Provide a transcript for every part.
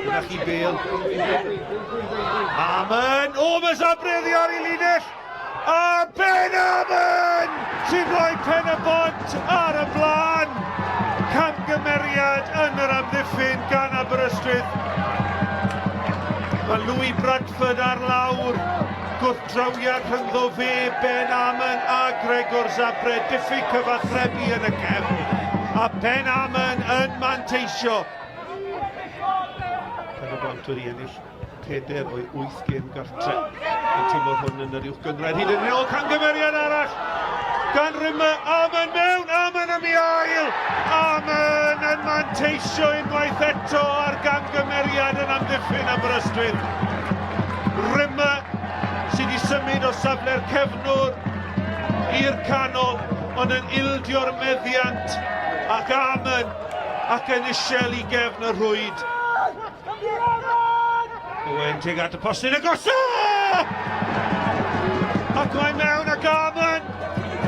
Na chi Bale. Amon! O, mae Zabreddi ar ei linell! A Ben Amon sy'n rhoi pen y bont ar y blaen! Camgymeriad yn yr amddiffyn gan Aberystwyth. Mae Louis Bradford ar lawr. Gwrthdrawiad rhyngddo fe, Ben Amon a Gregor Zabre. Diffyg cyfathrebu yn y cefn. A Ben Amon yn manteisio. Pen y bont wedi ennill peder o'i wyth gêm gartre yn tymor hwn yn yr uwch gynghrair. Hyd yn ôl camgymeriad arall gan Rimmer. Amon mewn, Amon am ei ail. Amon yn manteisio unwaith eto ar gamgymeriad yn amddiffyn Aberystwyth. Rimmer sydd wedi symud o safle'r cefnwr i'r canol, ond yn ildio'r meddiant ac Amon ac yn isel i gefn y rhwyd. Owen tuag at y postyn agosa! Ac mae mewn ac Amon!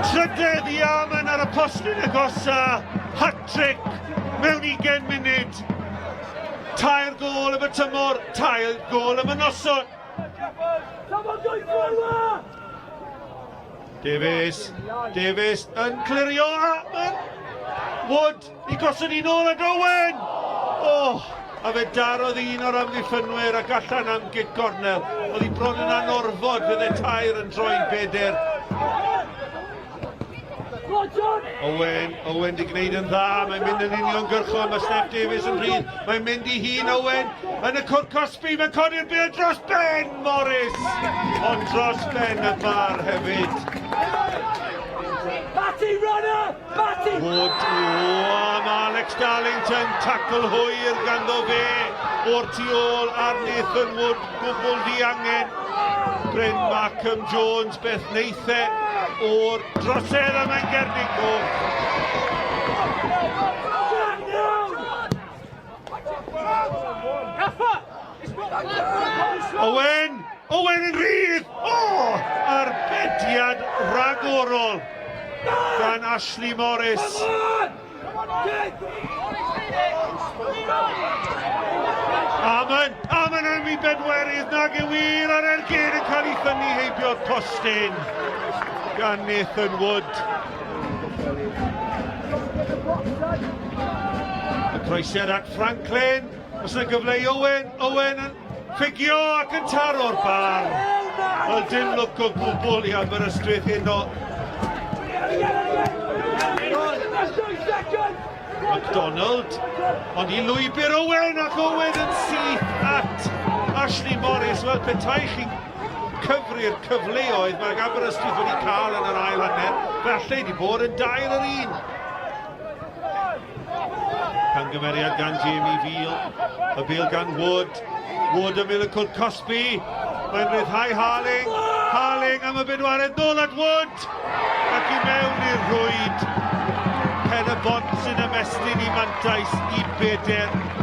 Trydedd i Amon ar y postyn agosa! Hat-trick mewn 20 munud! Tair gôl am y tymor, tair gôl am y noson! Davies, Davies yn clirio Amon! Wood I gosod un ôl at Owen! Oh, a fe darodd un o'r amddiffynwyr ac allan am gic gornel. Oedd hi bron yn anorfod, fydde tair yn troi'n beder. Owen, Owen di gwneud yn dda, mae'n mynd yn uniongyrchol, mae Steph Davies yn rhydd, mae'n mynd i hun Owen, yn y cwrt cosbi, mae'n codi'r bêl dros ben Morris, ond dros ben y bar hefyd. Batty runner! Batty! Wood, o, am Alex Darlington, tackle hwyr ganddo fe o'r tu ôl ar Nathan Wood, gwbl ddiangen. Bryn Markham Jones, beth wneith e o'r drosedd a mae'n gerdyn coch. Owen! Owen yn rhydd! O! Arbediad rhagorol gan Ashley Morris. Amon! Amon am ei bedwerydd nag yw wir ar ergyd yn cael ei thynnu heibio'r postyn gan Nathan Wood. Y croesiad at Franklin. Os yna gyfle i Owen, Owen yn ffugio ac yn taro'r bar. Wel, dim lwc o gwbl i Aberystwyth heno. MacDonald, ond i lwybr Owen ac Owen yn syth at Ashley Morris. Wel, petai chi'n cyfri'r cyfleoedd mae Aberystwyth wedi cael yn yr ail hanner, falle wedi bod yn dair yr un. Camgymeriad gan Jamie Veal. Y bêl gan Wood. Wood yn mynd y cwrt cosbi. Mae'n rhyddhau Harling. Harling am y bedwaredd nôl at Wood. Ac i mewn i'r rhwyd. Pen y bont sy'n ymestyn i mantais i beder.